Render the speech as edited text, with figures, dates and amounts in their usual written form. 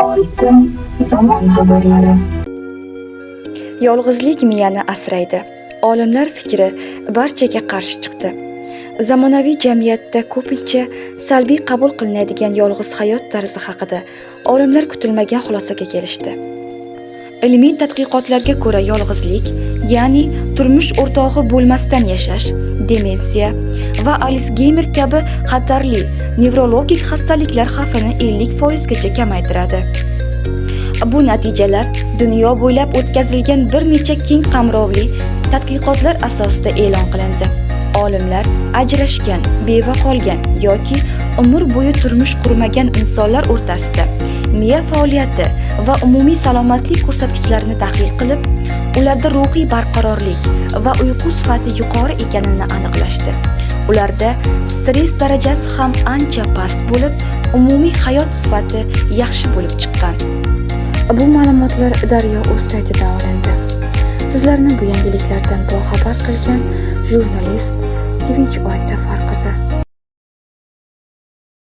Oltin zamon xabarlari. Yolg'izlik miyani asraydi. Olimlar fikri barchaga qarshi chiqdi. Zamonaviy jamiyatda ko'pincha salbiy qabul qilinadigan yolg'iz hayot tarzi haqida olimlar kutilmagan xulosaga kelishdi. Ilmiy tadqiqotlarga ko'ra, yolg'izlik, ya'ni turmush o'rtog'i bo'lmasdan yashash, demensiya va Alsgeymer kabi xatarli nevrologik xastaliklar xavfini 50% gacha kamaytiradi. Bu natijalar dunyo bo'ylab o'tkazilgan bir necha keng qamrovli tadqiqotlar asosida e'lon qilindi. Olimlar ajrashgan, beva qolgan yoki umr bo'yi turmush qurmagan insonlar o'rtasida miya faoliyati va umumiy salomatlik ko'rsatkichlarini tahlil qilib, ularda ruhiy barqarorlik va uyqu sifati yuqori ekanini aniqlashdi. Ularda stress darajasi ham ancha past bo'lib, umumiy hayot sifati yaxshi bo'lib chiqqan. Bu ma'lumotlar Daryo o'z saytidan olindi. Sizlarni bu yangiliklardan boxabar qilgan jurnalist Sevinch Oysafar.